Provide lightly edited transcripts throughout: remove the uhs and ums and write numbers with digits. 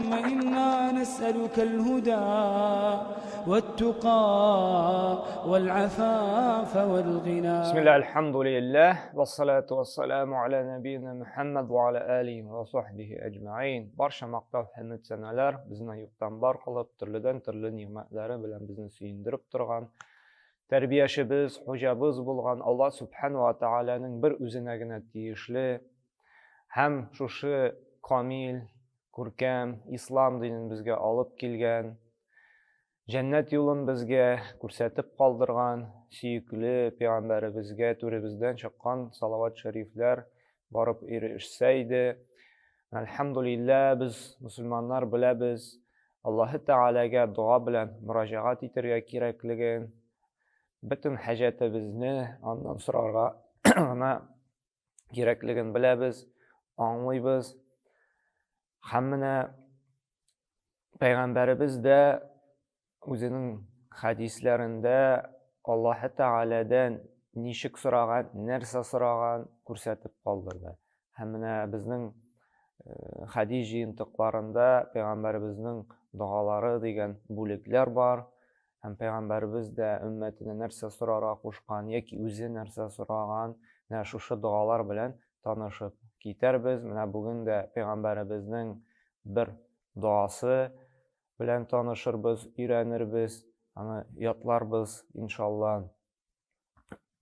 اللهم إنا نسألك الهدى والتقى والعفاف والغنى. بسم الله، الحمد لله، والصلاة والسلام على نبينا محمد وعلى آله وصحبه أجمعين. Барча мактау, хәмд, сәналар безне юктан бар кылып, төрледән төрле нигъмәтләре белән безне сөендереп торган тәрбиячебез, хуҗабыз булган Аллаһ Субхану ва Тааляның бер үзенә генә тиешле һәм шушы камил, күркәм ислам динен безгә алып килгән, җәннәт юлын безгә күрсәтеп калдырган сөекле пәйгамбәребезгә түребездән чыккан салават шәрифләр барып ирешсә иде. Әлхәмдулиллә, без мусульманнар беләбез, Аллаһы Тәгаләгә дога белән мөрәҗәгать итәргә кирәклеген, бөтен хаҗәтебезне аннан сорарга гына кирәклеген беләбез, аңлыйбыз. Һәм менә пәйгамбәребез дә үзенең хәдисләрендә Аллаһы Тәгаләдән ничек сораган, нәрсә сораган күрсәтеп калдырды. Һәм менә безнең хәдис җыентыкларында пәйгамбәребезнең догалары дигән бүлекләр бар. Һәм пәйгамбәребез дә өммәтенә нәрсә сорарга кушкан яки үзе нәрсә сораган, менә шушы догалар белән танышып китәрбез. Менә бүген дә пәйгамбәребезнең бер доасы белән танышырбыз, өйрәнербез, аны ятларбыз, иншалла.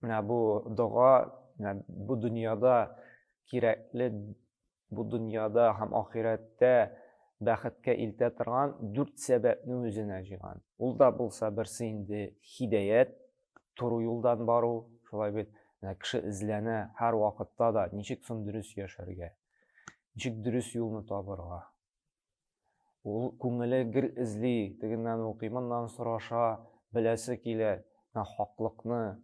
Менә бу дога, менә бу дөньяда кирәкле, бу дөньяда һәм ахирәттә бәхеткә илтә торган дүрт сәбәпне үзенә җыйган. Ул да булса берсе инде хидәят, туры юлдан бару, шулай бит. Менә кеше эзләнә һәр вакытта да, ничек соң дөрес яшәргә, ничек дөрес юлны табырга. Ул күңеле гел эзли, тегеннән укый, моннан сораша, беләсе килә, менә хаклыкны.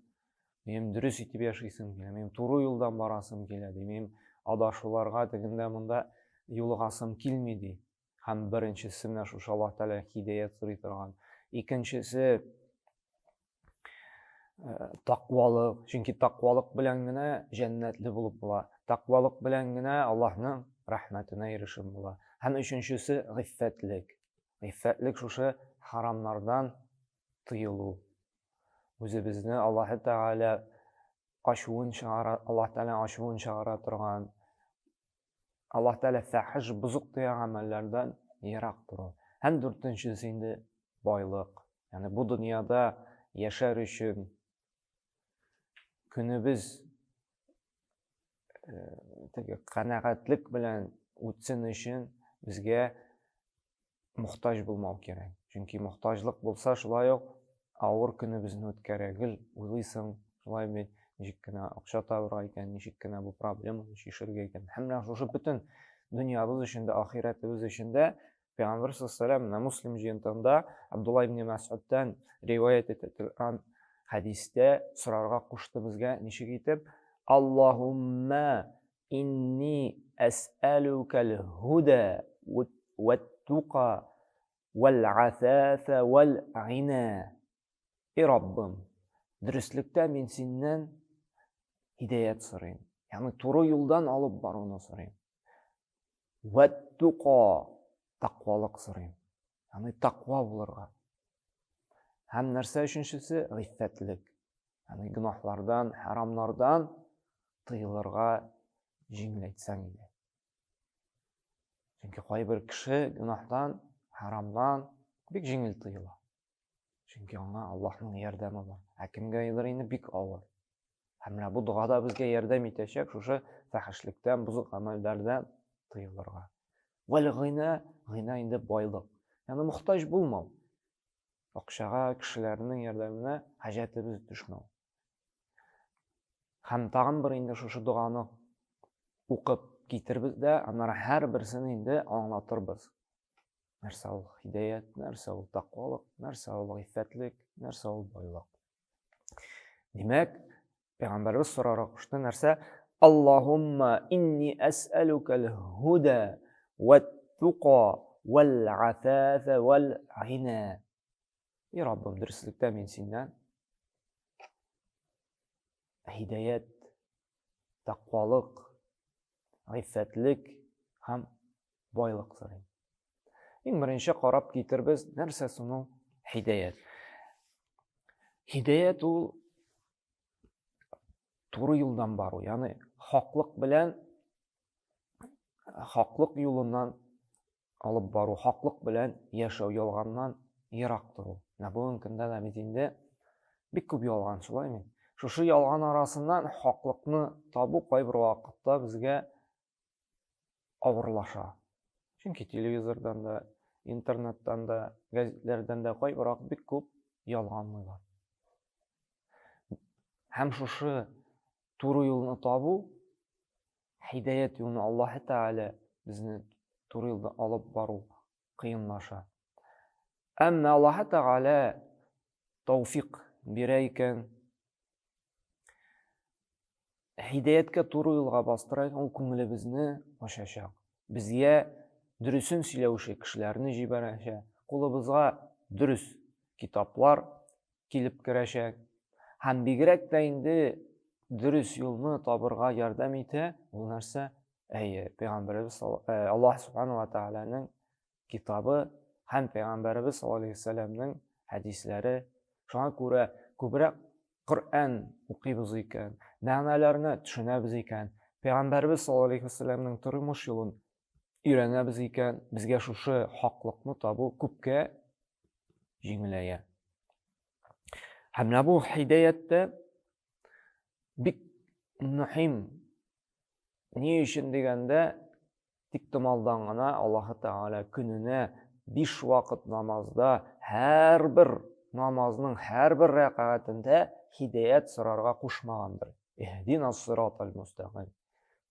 Минем дөрес итеп яшисем килә, минем туры юлдан барасым килә, ди. Минем адашуларга тегендә монда юлыгасым килми, ди. Һәм беренчесе менә шушы Аллаһ Тәгалә һидәят сорый торган. Икенчесе тақвалык, чөнки тақвалык белән генә җәннәтле булып була. Тақвалык белән генә Аллаһның рәхмәтенә ирешеп була. Һәм өченчесе гыйффәтлек. Гыйффәтлек шушы харамнардан тыелу. Үзебезне Аллаһ Тәгалә ачуын чыгара, Аллаһ Тәгалә ачуын чыгара торган, Аллаһ Тәгалә фәхиш, бозык дигән гамәлләрдән ерак тору. Һәм дүртенчесе инде байлык. Ягъни бу дөньяда яшәр өчен көнебез теге канәгатьлек белән үтсен өчен безгә мохтаҗ булмау кирәк. Чөнки мохтаҗлык булса, шулай ук авыр көнебезне үткәрә. Гел уйлыйсың, шулай бит, ничек кенә акча табырга икән, ничек кенә бу проблеманы чишергә икән. Һәм менә шушы бөтен дөньябыз өчен дә, ахирәтебез өчен дә Пәйгамбер саллаллаху алейһи ва Муслим җыентыгында Абдулла ибн Мәс'удтан риваять ителгән хәдистә сорарга кушты безгә, ничек итеп? Аллаһумма Инни әсьәлүкәл һудә вәт-тука вәл-афафә вәл-гина. И Раббым, дөреслектә мин синнән һидаят сорыйм. Ягъни туры юлдан алып баруны сорыйм. Вәт-тука, тәкъвалык сорыйм. Ягъни тәкъва булырга. Һәм нәрсә өченчесе? Гыйффәтлек. Ягъни гөнаһлардан, харамнардан тыелырга җиңеләйтсәң иде. Чөнки кайбер кеше гөнаһтан, харамнан бик җиңел тыела. Чөнки аңа Аллаһның ярдәме бар. Ә кемгәдер инде бик авыр. Һәм менә бу дога да безгә ярдәм итәчәк шушы фәхешлектән, бозык гамәлләрдән тыелырга. Вәл гыйна, гыйна инде байлык. Ягъни мохтаҗ булмау. Акчага, кешеләрнең ярдәменә хаҗәтебез төшмәү. Һәм тагын бер инде шушы доганы укып китербез дә, аннары һәрберсен инде аңлатырбыз. Нәрсә ул һидаят, нәрсә ул тәкъвалык, нәрсә ул гыйффәтлек, нәрсә ул байлык. Димәк, Пәйгамбәрбез сорарга кушты нәрсә? Аллаһумма инни әсәлүкәл һуда вәт-тука вәл-афафа вәл-гина. И Раббым, дөреслектә мин синнән һидаят, тәкъвалык, гыйффәтлек һәм байлык сорыйм. Иң беренче карап китербез, нәрсә соң ул һидаят? Һидаят ул туры юлдан бару, ягъни хаклык белән хаклык юлыннан алып бару, хаклык белән яшәү, ялганнан ерак тору. Менә бүгенге көндә дә бит инде бик күп ялган, шулаймы? Шушы ялган арасыннан хаклыкны табу кайбер вакытта безгә авырлаша. Чөнки телевизордан да, интернеттан да, гәзитләрдән дә кайбер вакыт бик күп ялганлыйлар. Һәм шушы туры юлны табу, һидаят юлны Аллаһы Тәгалә безне туры юлда алып бару кыенлаша. Әмма Аллаһы Тәгалә тауфик бирә икән, һидаяткә туры юлга бастыра икән, ул күңелебезне ачачак. Безгә дөресен сөйләүче кешеләрне җибәрәчәк, кулыбызга дөрес китаплар килеп керәчәк. Һәм бигрәк тә инде дөрес юлны табырга ярдәм итә ул нәрсә? Әйе, пәйгамбәребез э, Аллаһ субхану ва тааляның китабы һәм пәйгамбәребез саллаллаһу алейһи вәсәлләмнең хәдисләре. Шуңа күрә күбрәк Коръән укыйбыз икән, мәгънәләренә төшенәбез икән, пәйгамбәребез саллаллаһу алейһи вәсәлләмнең тормыш юлын өйрәнәбез икән, безгә шушы хаклыкны табу күпкә җиңеләя. Һәм менә бу һидаятта бик мөһим. Ни өчен дигәндә, тик томалдан гына Аллаһы Тәгалә көненә биш вакыт намазда һәрбер намазның һәрбер рәкәгатендә һидаят сорарга кушмагандыр. Иһдина сиратал мустәкыйм.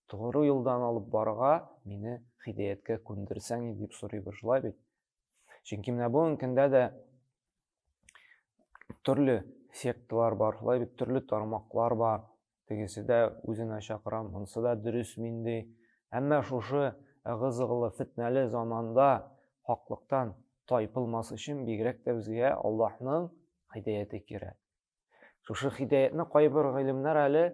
Тугры юлдан алып барырга мине һидаяткә күндерсәң дип сорыйбыз, шулай бит? Чөнки менә бүгенге көндә дә төрле секталар бар, шулай бит, төрле тармаклар бар. Тегесе дә үзенә чакыра, монысы да дөрес мин ди. Әмма шушы ыгы-зыгылы фетнәле заманда хаклыктан тайпылмас өчен бигрәк тә безгә Аллаһның һидаяте кирәк. Шушы хидәятне кайбер гыйлемнәр әле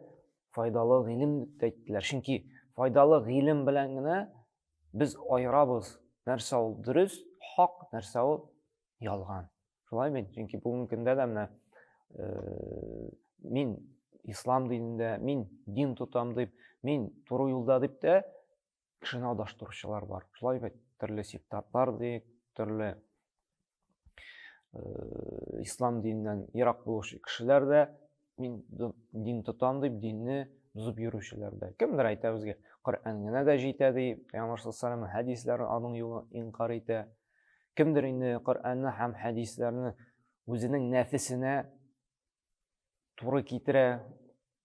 файдалы гыйлем дип тә әйттеләр. Чөнки файдалы гыйлем белән генә без аерабыз, нәрсә ул дөрес, хак, нәрсә ул ялган. Шулай бит? Чөнки бүгенге көндә дә менә э, мин ислам динендә, мин дин тотам дип, мин туры юлда дип тә кешене адаштыручылар бар. Шулай бит? Төрле сектантлар диек, төрле э, ислам диненнән ерак булучы кешеләр дә мин дин тотам дип динне бозып йөрүчеләр дә. Кемдер әйтә безгә, Коръән генә дә җитә ди, Пәйгамбәр саллаллаһу алейһи хәдисләрен аның юлын инкар итә. Кемдер инде Коръәнне һәм хәдисләрне үзенең нәфесенә туры китерә,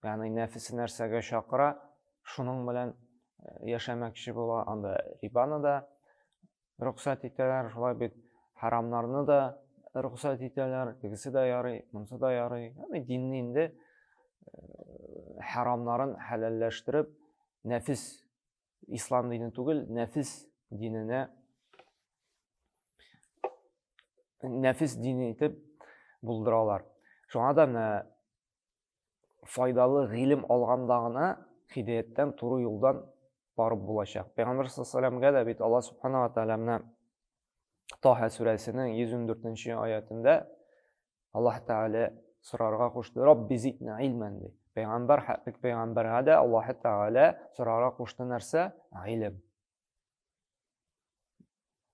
ягъни нәфесе нәрсәгә чакыра, шуның белән э, яшәмәкче була, анда рибаны да рөхсәт итәләр, шулай бит харамнарны да рөхсәт итәләр, тегесе дә ярый, монысы да ярый. Ягъни динне инде э, харамнарын хәләлләштереп, нәфес ислам дине түгел, нәфес диненә нәфес дине итеп булдыралар. Шуңа да менә файдалы гыйлем алганда гына һидаяттән туры юлдан барып булачак. Пәйгамбәр саллаллаһу алейһи дә бит Аллаһ субхана ва тааля менә Таһа сүрәсенең 114 аятында Аллаһ Тәгалә сорарга кушты. Рабби зидна илмән ди. Пәйгамбәр хәтлек пәйгамбәргә дә Аллаһ Тәгалә сорарга кушты нәрсә? Гыйлем.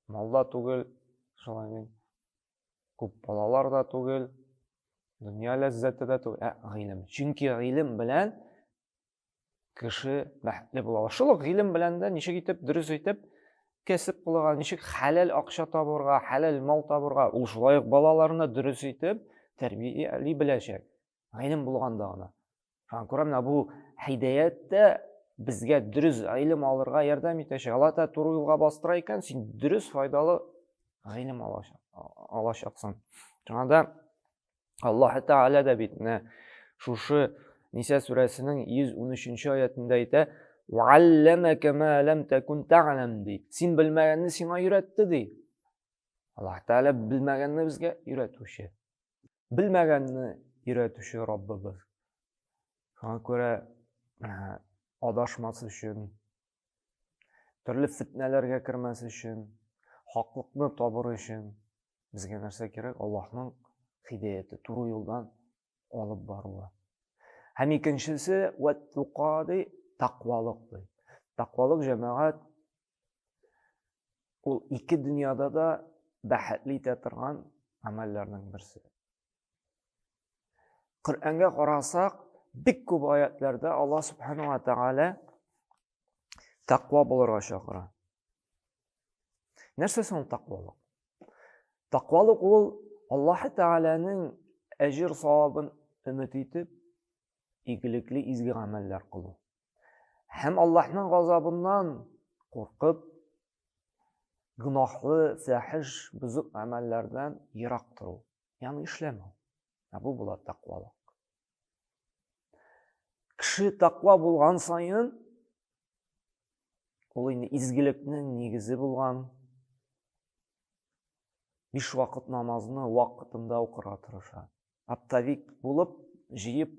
Малда түгел, шулай мин. Күп балалар да түгел, дөнья ләззәте дә түгел, ә гыйлем. Чөнки гыйлем белән кеше бәхетле була ала. Шул ук гыйлем белән дә ничек итеп дөрес итеп кәсеп кылырга, ничек хәләл акча табырга, хәләл мал табырга, ул шулай ук балаларны дөрес итеп тәрбияли беләчәк. Гыйлем булганда гына. Шуңа күрә менә бу һидаят тә безгә дөрес гыйлем алырга ярдәм итәчәк. Алла Тәгалә туры юлга бастыра икән, син дөрес файдалы гыйлем алачаксың. Шуңа да Аллаһ Тәгалә дә бит менә шушы Ниса сүрәсенең 113 аятында әйтә, "Валламака ма лам такун та'лам" ди. Син белмәгәнне сиңа өйрәтте ди. Аллаһ Тәгалә белмәгәнне безгә өйрәтүче. Белмәгәнне өйрәтүче Раббыбыз. Шуңа күрә адашмас өчен, төрле фетнәләргә кермәс өчен, Хаклыкны табыр өчен безгә нәрсә кирәк? Аллаһның хидаяте, туры юлдан алып баруы. Һәм икенчесе вәттука ди, тәкъвалык ди. Тәкъвалык җәмәгать ул ике дөньяда да бәхетле итә торган гамәлләрнең берсе. Коръәнгә карасак, бик күп аятларда Аллаһ субхану ва тааля тәкъва булырга чакыра. Нәрсә соң тәкъвалык? Тәкъвалык ул Аллаһ Тәгаләнең әҗер савабын өмет итеп, игелекле изге гамәлләр кылу. Һәм Аллаһның газабыннан куркып, гөнаһлы, фәхиш, бозык гамәлләрдән ерак тору. Ягъни эшләмәү. Ә бу була тәкъвалык. Кеше тәкъва булган саен, ул инде изгелекнең нигезе булган биш вакыт намазны вакытында укырга тырыша. Оптовик булып, җыеп,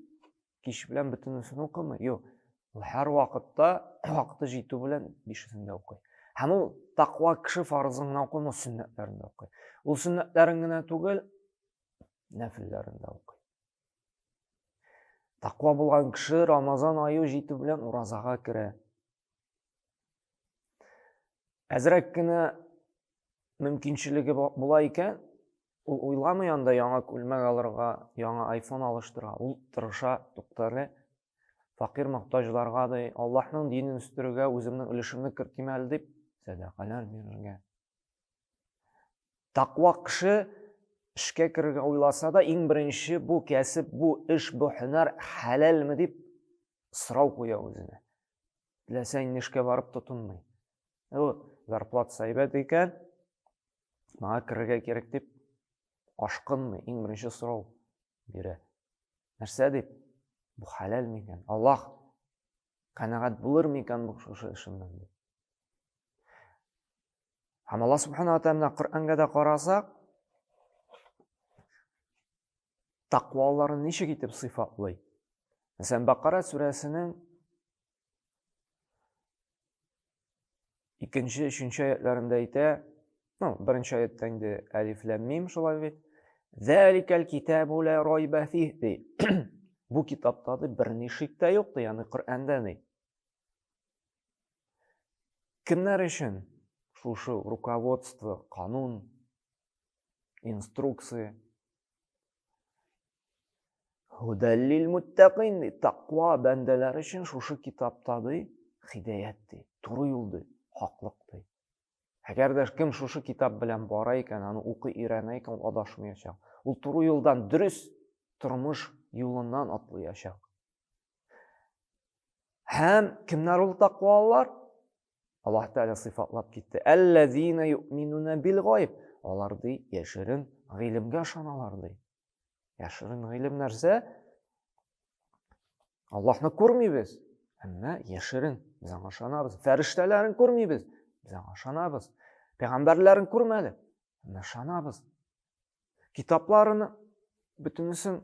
кич белән бөтенесен укымый. Юк. Ул һәр вакытта вакыты җитү белән бишесен дә укый. Һәм ул тәкъва кеше фарызын гына укымый, сөннәтләрен дә укый. Ул сөннәтләрен генә түгел, нәфелләрен дә укый. Тәкъва булган кеше Рамазан ае җитү белән уразага керә. Әзрәк кенә мөмкинчелеге була икән, ул уйламый анда яңа күлмәк алырга, яңа iPhone алыштырырга. Ул тырыша, туктале, факир мохтаҗларга ди, Аллаһның динен үстерүгә үземнең өлешемне кертим әле дип, сәдакалар бирергә. Тәкъва кеше эшкә керергә уйласа да, иң беренче бу кәсеп, бу эш, бу һөнәр хәләлме дип сорау куя үзенә. Теләсә инде эшкә барып тотынмый. Ул зарплата әйбәт икән, моңа керергә кирәк дип ашкынмый, иң беренче сорау бирә. Нәрсә дип? Бу хәләл микән? Аллаһ канәгать булыр микән бу шушы эшемнән дип. Һәм Аллаһ субхана ва тааля Коръәнгә дә карасак, тәкъваларын ничек итеп сыйфатлый? Мәсәлән, Бакара сүрәсенең икенче, өченче аятларында әйтә, ну, беренче аятта инде әлиф ләм мим шулай бит. Зәликәл китабу ла райба фих ди. Бу китапта ди берни шик тә юк ди, ягъни Коръәндә ди. Кемнәр өчен шушы руководство, канун, инструкция? Һудәллил муттакин ди, тәкъва бәндәләр өчен шушы китапта ди, хидәят ди, туры юл ди, хаклык ди. Әгәр дә кем шушы китап белән бара икән, аны укый өйрәнә икән, ул адашмаячак. Ул туры юлдан дөрес тормыш юлыннан атлыячак. Һәм кемнәр ул тәкъвалар? Аллаһ Тәгалә сыйфатлап китте. Әлләзина юъминуна бил гайб. Алар ди яшерен гыйлемгә ышаналар ди. Яшерен гыйлем нәрсә? Аллаһны күрмибез, әмма яшерен без аңа ышанабыз. Фәрештәләрен күрмибез, без аңа ышанабыз. Пәйгамбәрләрен күрмәдек, әмма ышанабыз. Китапларны бөтенесен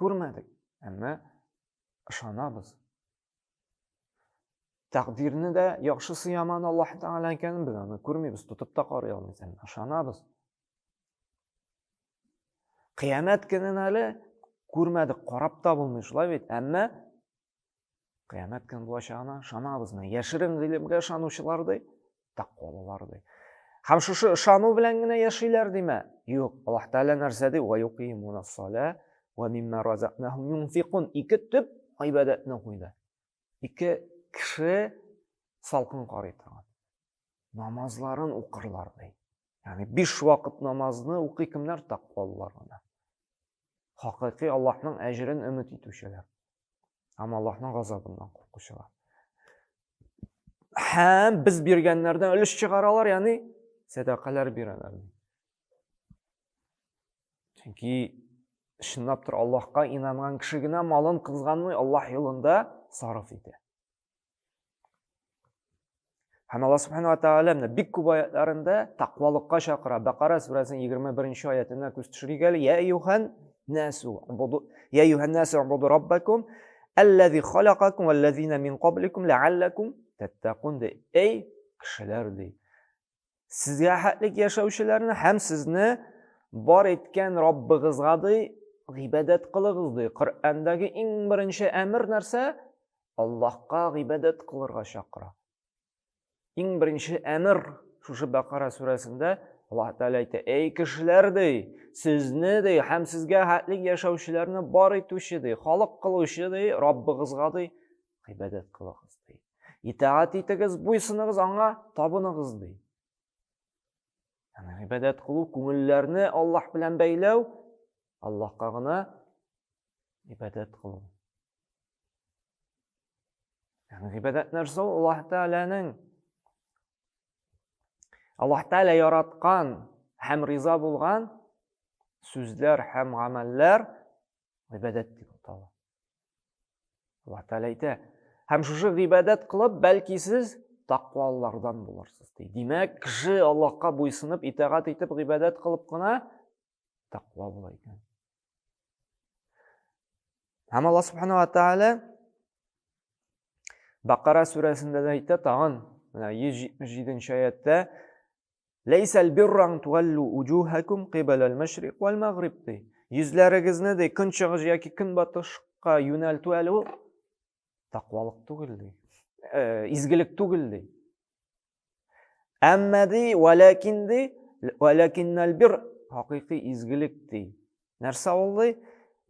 күрмәдек, әмма ышанабыз. Тәкъдирне дә яхшысы яманы Аллаһ Тәгалә икәнен без аны күрмибез, тотып та карый алмыйбыз, әмма ышанабыз. Кыямәт көнен әле күрмәдек, карап та булмый, шулай бит? Әмма кыямәт көне булачагына ышанабыз. Менә яшерен гыйлемгә ышанучылар ди, тәкъвалылар ди. Һәм шушы ышану белән генә яшиләр димә. Юк, Аллаһ Тәгалә нәрсә ди? Ва юқимуна салә ва мимма разакнахум юнфикун. Ике төп гыйбадәтне куйды. Ике кеше салкын карый торган. Намазларын укырлар ди. Ягъни биш вакыт намазны укый кемнәр? Тәкъвалылар гына. Хакыйкый Аллаһның әҗерен өмет итүчеләр. Һәм Аллаһның газабыннан куркучылар. Һәм без биргәннәрдән өлеш чыгаралар, ягъни сәдакалар бирәләр. Чөнки чынлап тор Аллаһка инанган кеше генә малын кызганмый, Аллаһ юлында сарыф итә. Һәм Аллаһ Субхану ва Тааля менә бик күп аятларында тәкъвалыкка чакыра. Бакара сүрәсенең 21 аятына күз төшерик әле. Я әйюхан насу убуду я әйюхан насу убуду раббакум аллази халакакум валлазина мин кабликум лааллакум таттакун ди. Эй кешеләр ди. Сезгә хәтлек яшәүчеләрне һәм сезне бар иткән Раббыгызга ди гыйбадәт кылыгыз ди. Коръәндәге иң беренче әмер нәрсә? Аллаһка гыйбадәт кылырга чакыра. Иң беренче әмер шушы Бакара сүрәсендә Аллаһ Тәгалә әйтә: "Эй кешеләр ди, сезне ди һәм сезгә хәтлек яшәүчеләрне бар итүче ди, халык кылучы ди, Раббыгызга ди гыйбадәт кылыгыз ди. Итаать итегез, буйсыныгыз аңа, табыныгыз ди. Ягъни гыйбадәт кылу күңелләрне Аллаһ белән бәйләү, Аллаһка гына гыйбадәт кылу. Ягъни гыйбадәт нәрсә ул? Аллаһ Тәгаләнең Аллаһ Тәгалә яраткан һәм риза булган сүзләр һәм гамәлләр гыйбадәт дип атала. Аллаһ Тәгалә әйтә, һәм шушы гыйбадәт кылып, бәлки сез тәкъвалардан булырсыз ди. Димәк, кеше Аллаһка буйсынып, итагать итеп, гыйбадәт кылып кына тәкъва була икән. Һәм Аллаһ Субхану ва Тааля Бакара сүрәсендә дә әйтә тагын, менә 177 аятта Ләйсәл бирра ан туаллу уҗуһакум кыйбалал мәшрик вәл мәгъриб ди. Йөзләрегезне ди көнчыгыш яки көнбатышка юнәлтү әле ул тәкъвалык түгел ди. Э, изгелек түгел ди. Әмма ди, вәләкин ди, вәләкиннәл бир хакыйкый изгелек ди. Нәрсә ул ди?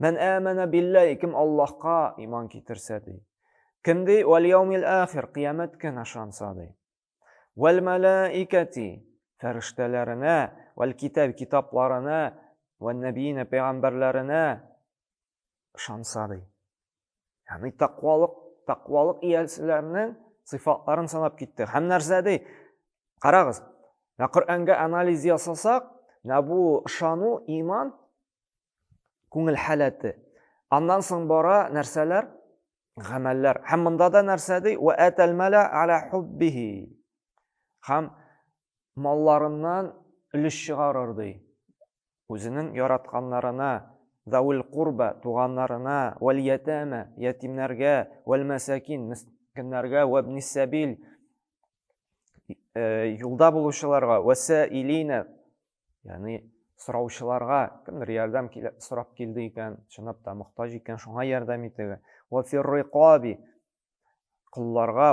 Мән әмәнә билләһи, кем Аллаһка иман китерсә ди. Кем ди? Вәл яумил ахир, кыямәт көн ышанса ди. Вәл мәләикәти, фәрештәләренә, вәл китаб, китапларына, вән нәбиенә, пәйгамбәрләренә ышанса ди. Ягъни тәкъвалык, тәкъвалык ияселәренең сыйфатларын санап китте. Һәм нәрсә ди? Карагыз, менә Коръәнгә анализ ясасак, менә бу ышану, иман күңел халәте. Аннан соң бара нәрсәләр? Гамәлләр. Һәм монда да нәрсә ди? Ва атал мала аля хуббихи. Һәм малларыннан өлеш чыгарыр ди. Үзенең яратканнарына, завил курба, туганнарына, вәл ятама, ятимнәргә, вәл мәсакин, мескеннәргә, вә ибнис сәбил, э, юлда булучыларга, вәсәилина, Ягъни сораучыларга кемдер ярдәм килә, сорап килде икән, чынлап та мохтаҗ икән, шуңа ярдәм итегез. Ва фирриqabi колларга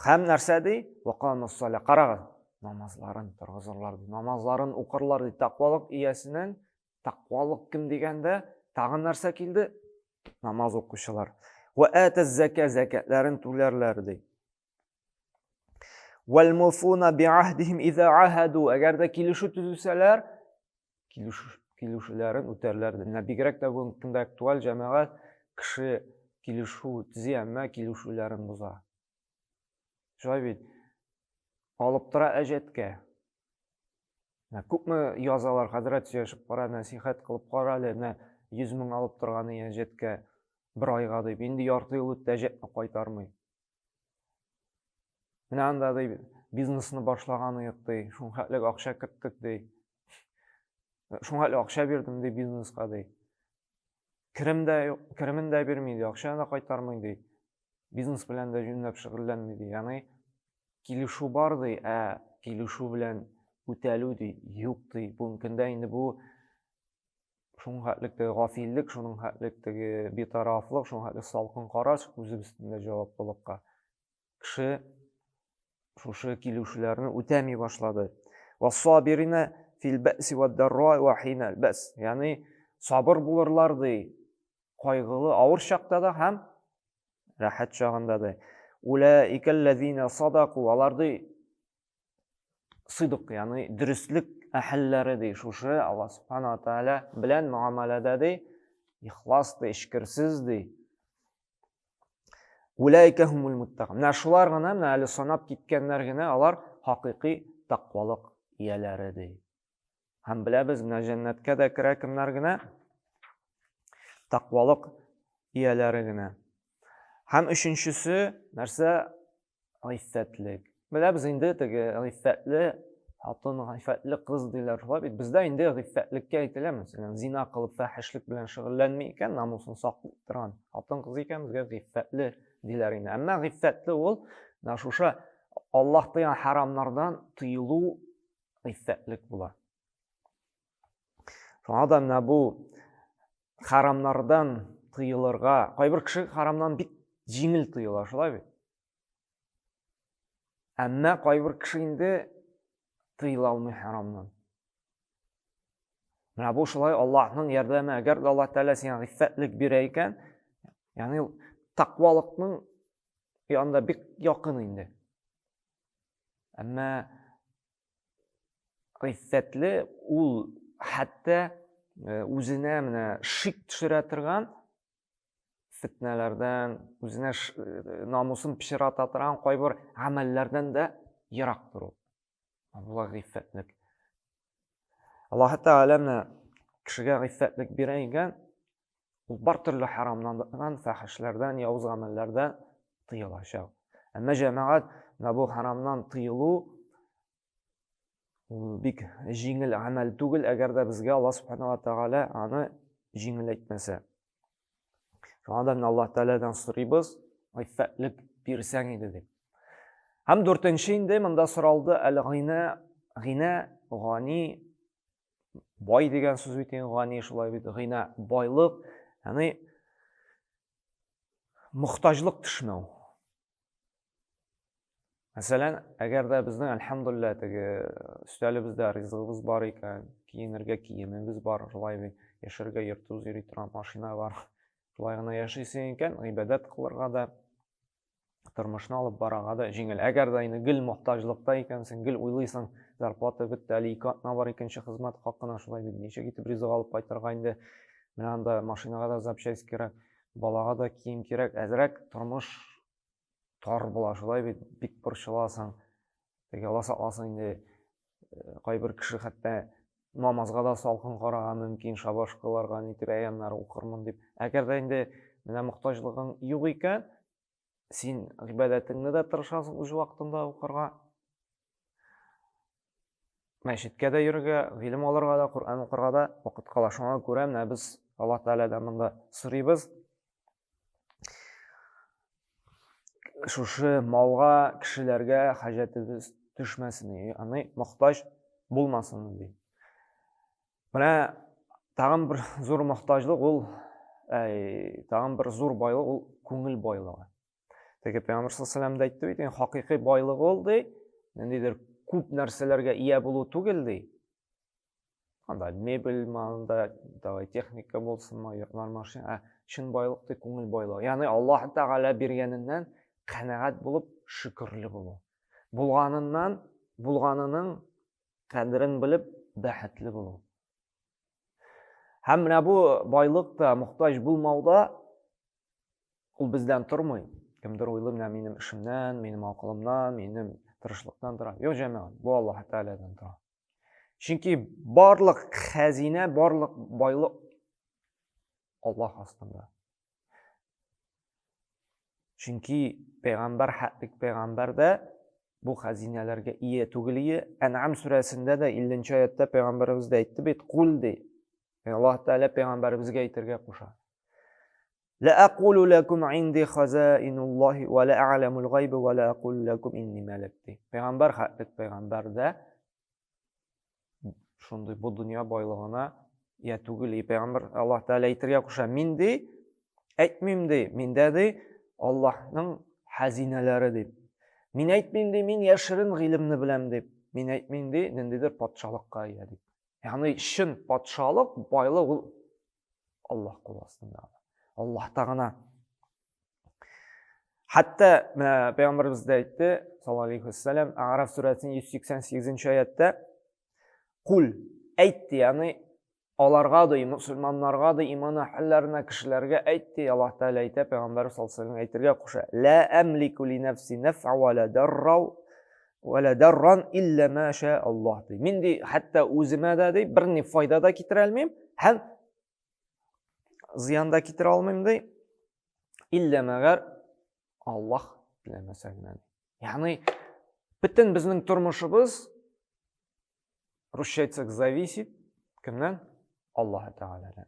һәм нәрсә ди? Вакамус саля. Карагыз, намазларын торгызырлар ди. Намазларын укырлар ди. Тәкъвалык иясенең тәкъвалык кем дигәндә, тагын нәрсә килде? Намаз укучылар. Ва атаз зака закатларын түләрләр ди. Вәлмуфуна биаһдихим иза ахаду. Әгәр дә килешү төзесәләр, килешүләрен үтәрләр. Менә бигрәк тә бүгенге көндә актуаль җәмәгать кеше килешү төзи, әмма килешүләрен боза. Шулай бит. Алып тора әҗәткә. Менә күпме язалар, хәзрәт сөйләшеп кара, нәсихәт кылып кара әле, менә 100 мең алып торган әҗәткә бер айга дип. Инде ярты ел үтте, әҗәтне кайтармый. Менә анда ди бизнесны башлаган идек ди, шуның хәтлек акча керттек ди. Шуңа хәтле акча бирдем ди бизнеска ди. Керем дә юк, керемен дә бирми ди, акчаны да кайтармый ди. Бизнес белән дә җүнләп шөгыльләнми ди. Ягъни килешү бар ди, ә килешү белән үтәлү ди, юк ди. Бүгенге көндә инде бу шуның хәтлек теге гафиллек, шуның хәтлек теге битарафлык, шуның хәтлек салкын караш үзебез өстендә җаваплылыкка. Кеше шушы килешүләрне үтәми башлады. Вассабирина фил бәси вад-дарра ва хина бәс. Ягъни сабыр булырлар ди. Кайгылы авыр чакта да һәм рәхәт чагында да. Улаикаллазина садаку. Алар ди сыдык, ягъни дөреслек әһелләре ди, шушы Аллаһ субхана ва тааля белән муамаләдә ди, ихлас ди, эчкерсез ди. Улайка хумул муттакун. Менә шулар гына, менә әле санап киткәннәр генә алар хакыйкый тәкъвалык ияләре ди. Һәм беләбез, менә җәннәткә дә керә кемнәр генә? Тәкъвалык ияләре генә. Һәм өченчесе нәрсә? Гыйффәтлек. Беләбез инде теге гыйффәтле хатын, гыйффәтле кыз диләр. Шулай бит бездә инде гыйффәтлеккә әйтелә, мәсәлән, зина кылып фәхишлек белән шөгыльләнми икән, намусын саклый торган хатын кыз икән, безгә гыйффәтле диләр инде. Әмма гыйффәтле ул менә шушы Аллаһ тыйган харамнардан тыелу. гыйффәтлек була. Шуңа да менә бу харамнардан тыелырга, кайбер кеше харамнан бик җиңел тыела, шулай бит? Әмма кайбер кеше инде тыела алмый харамнан. Менә бу шулай Аллаһның ярдәме. Әгәр дә Аллаһ Тәгалә сиңа гыйффәтлек бирә икән, ягъни тәкъвалыкның янында бик якын инде. Әмма гыйффәтле ул хәтта э, үзенә менә шик төшерә торган фетнәләрдән, үзенә э, намусын пычрата торган кайбер гамәлләрдән дә ерак тору. Була гыйффәтлек. Аллаһ Тәгалә менә кешегә гыйффәтлек бирә икән, ул бар төрле харамнан, фәхешләрдән, явыз гамәлләрдән тыелачак. Әмма җәмәгать менә бу харамнан тыелу ул бик җиңел гамәл түгел, әгәр дә безгә Аллаһ Субхану ва Тәгалә аны җиңеләйтмәсә. Шуңа да Аллаһ Тәгаләдән сорыйбыз, гыйффәтлек бирсәң иде дип. Һәм дүртенче инде монда соралды әл-гыйна, гыйна, гани, бай дигән сүз бит инде гани шулай бит, гыйна, байлык, ягъни мохтаҗлык төшмәү. Мәсәлән, әгәр дә безнең, әлхәмдулилла, теге өстәлебездә ризыгыбыз бар икән, киенергә киемебез бар, шулай бит, яшәргә йортыбыз йөри торган машина бар. Шулай гына яшисең икән, гыйбадәт кылырга да, тормышны алып барырга да җиңел. Әгәр дә инде гел мохтаҗлыкта икәнсең, гел уйлыйсың, зарплата бетте, әле ике атна бар икенче хезмәт хакына, шулай бит, ничек итеп ризык алып кайтырга инде, менә анда машинага да запчасть кирәк, балага да кием кирәк, әзрәк тормыш тар була, шулай бит, бик борчыласың. Теге Алла сакласын инде, э, кайбер кеше хәтта намазга да салкын карага мөмкин, шабаш кыларга нитеп әяннар укырмын дип. Әгәр дә инде менә мохтаҗлыгың юк икән, син гыйбадәтеңне дә тырышасың үз вакытында укырга, мәчеткә дә йөрергә, гыйлем алырга да, Коръән укырга да вакыт кала. Шуңа күрә менә без Аллаһ Тәгаләдән монда сорыйбыз. Шушы малга, кешеләргә хаҗәтебез төшмәсен, ягъни мохтаҗ булмасын ди. Менә тагын бер зур мохтаҗлык ул, әй, тагын бер зур байлык ул күңел байлыгы. Теге Пәйгамбер саллаллаху алейһи дә әйтте бит, хакыйкый байлык ул ди, ниндидер күп нәрсәләргә ия булу түгел ди. Анда мебель, анда давай техника булсынмы, йортлар, машина, ә чын байлык ди күңел байлыгы. Ягъни Аллаһ Тәгалә биргәненнән канәгать булып, шөкерле булу. Булганыннан, булганының кадерен белеп, бәхетле булу. Һәм менә бу байлык та, мохтаҗ булмау да ул бездән тормый. Кемдер уйлый, менә минем эшемнән, минем акылымнан, минем тырышлыктан тора. Юк, җәмәгать, бу Аллаһ Тәгаләдән тора. Чөнки барлык хәзинә, барлык байлык Аллаһ астында. Чөнки пәйгамбәр хәтлек пәйгамбәр дә бу хәзинәләргә ия түгел ие. Ән'ам сүрәсендә дә 50 аятта пәйгамбәребез дә әйтте бит, кул ди. Аллаһ Тәгалә пәйгамбәребезгә әйтергә куша. Ла aqulu лакум инди хазаинуллаһи ва ла а'ламул гайба ва ла aqulu лакум инни малак ди. Пәйгамбәр хәтлек пәйгамбәр дә шундый бу дөнья байлыгына я түгел. И пәйгамбәр Аллаһ Тәгалә әйтергә куша, мин ди, әйтмим ди, миндә ди Аллаһның хәзинәләре дип. Мин әйтмим ди, мин яшерен гыйлемне беләм дип. Мин әйтмим ди, ниндидер патшалыкка ия дип. Ягъни чын патшалык, байлык ул Аллаһ кул астында. Аллаһта гына. Хәтта менә пәйгамбәребез дә әйтте, саллаллаһу алейхи вәсәлләм, Араф сүрәсенең 188-нче аяттә, Кул әйтте, ягъни аларга да, мөселманнарга да, иман әһелләренә, кешеләргә әйтте, Аллаһ Тәгалә әйтә, пәйгамбәр саллаллаһу алейһи әйтергә куша. Ла әмлику ли нәфси нәф'а ва ла дарра ва ла дарран илля ма ша Аллаһ ди. Мин ди, хәтта үземә дә ди, берни файда да китерә алмыйм һәм зыян да китерә алмыйм ди. Илля мәгәр Аллаһ теләмәсә генә. Ягъни бөтен безнең тормышыбыз русча әйтсәк зависит кемнән? Аллаһ Тәгаләдән.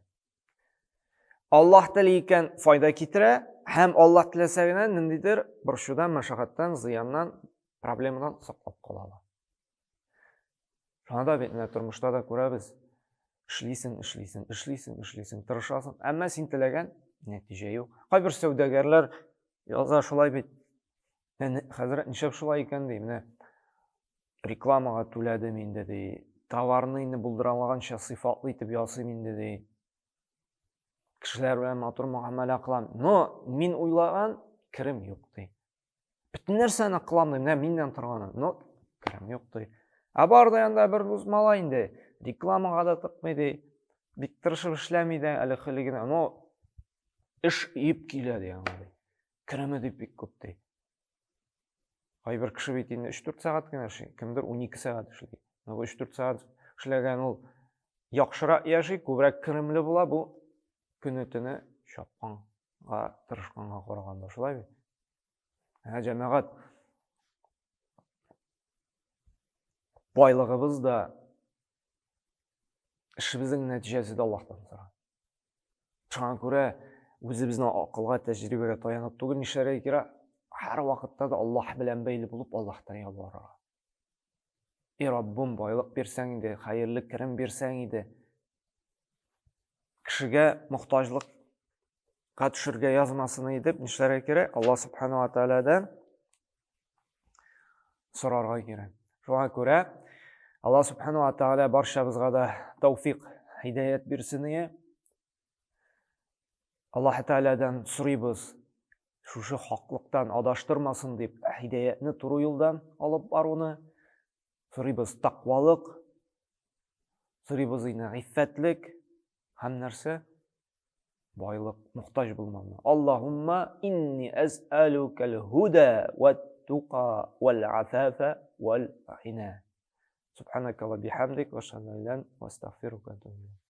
Аллаһ тели икән файда китерә һәм Аллаһ теләсә генә ниндидер борчудан, мәшәкатьтән, зыяннан, проблемадан саклап кала ала. Шуңа да бит менә тормышта да күрәбез. Эшлисең, эшлисең, эшлисең, эшлисең, тырышасың, әмма син теләгән нәтиҗә юк. Кайбер сәүдәгәрләр яза шулай бит. Хәзрәт, нишләп шулай икән ди, менә рекламага түләдем инде ди, товарны инде булдыра алганча сыйфатлы итеп ясыйм инде ди. Кешеләр белән матур мөгамәлә кылам. Но мин уйлаган керем юк ди. Бөтен нәрсәне кылам ди, менә миннән торганы. Но керем юк ди. Ә бар да янда бер дус малай инде. Рекламага да тыкмый ди. Бик тырышып эшләми дә әле хәле генә. Но эш өеп килә ди аңа ди. Кереме дип бик күп ди. Кайбер кеше бит инде 3-4 сәгать кенә эшли, кемдер 12 сәгать эшли. Но бу 3-4 сәгать эшләгән ул яхшырак яши, күбрәк керемле була, бу көне-төне чапканга, тырышканга караганда шулай бит. Ә җәмәгать байлыгыбыз да эшебезнең нәтиҗәсе дә Аллаһтан тора. Шуңа күрә үзебезнең акылга, тәҗрибәгә таянып түгел, нишләргә кирәк? Һәр вакытта да Аллаһ белән бәйле булып, Аллаһтан ялварырга. И Раббым, байлык бирсәң иде, хәерле керем бирсәң иде. Кешегә мохтаҗлыкка төшергә язмасын иде дип нишләргә кирәк? Аллаһ субхана ва тааладан сорарга кирәк. Шуңа күрә Аллаһ субхана ва тааля барчабызга да тауфик, һидаят бирсен ие. Аллаһ Тәгаләдән сорыйбыз, шушы хаклыктан адаштырмасын дип, һидаятне туры юлдан алып баруны сорыйбыз, тәкъвалык сорыйбыз инде, гыйффәтлек һәм нәрсә? Байлык, мохтаҗ булмауны. Аллаһумма инни әсәлүкәл һуда вәт-тука вәл-афафа вәл-гина. Субханакалла бихамдик ва ашһаду ан ла илаһа илля анта астагфирука ва атубу илейк.